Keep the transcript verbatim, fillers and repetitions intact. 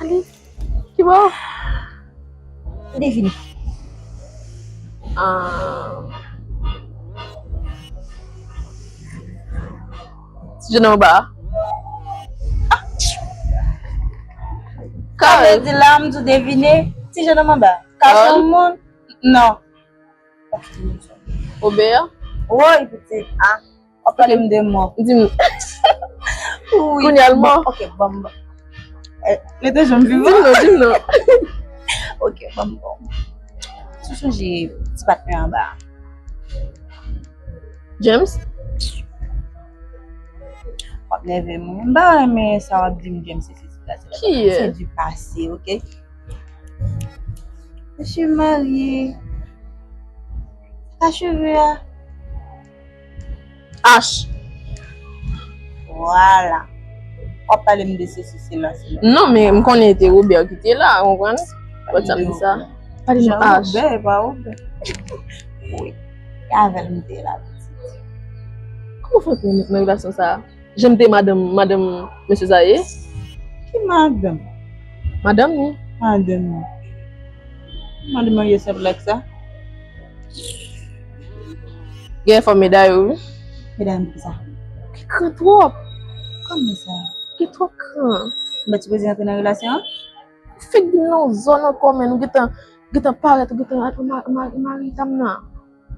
Ale. Ki bò? Devine. Ah. Ti jenòm anba a. Sa vle di la, m di w devine. Ti jenòm anba a. Kal se yon moun? Non. Obè? Woy, pitit. Ah. W ap pale m de mò. Di m. Wi. Kounye a l mò. Bon, ok, bon, bon. Eh, mete jan m vivan. Di m non, di m non. Ok, bon, bon. Sou sonje ti patnè anba a. James? W ap nève m. M pa renmen sa w ap di m, James, se sesi, la, se la. Ki? Se du passé, ok? Mesye marye. Sa cheve a. H. Vwala. W ap pale m de sesi, sela, sela. Non, men m konnen te Robert ki te la, ou konprann? Pale m de sa. Pale m H. Robert, pa Robert. Wi. E avè l m te la, pitit. Kòman fè w te nan relasyon sa a? Jan m te madanm, madanm mesye sa ye? Ki madanm? Madanm ni. Madanm ni. Madanm nan ye senp lèk sa. Gen fanm medam yo, wi. Medam ki sa? Ki kran twòp. Kòman sa? Ki twòp kran. Mwen ti bezwen antre nan relasyon an? Fèk vin nan zòn ankò, men nou gentan, gentan parèt, ou gentan al pou ma-, ma-, mari dam nan.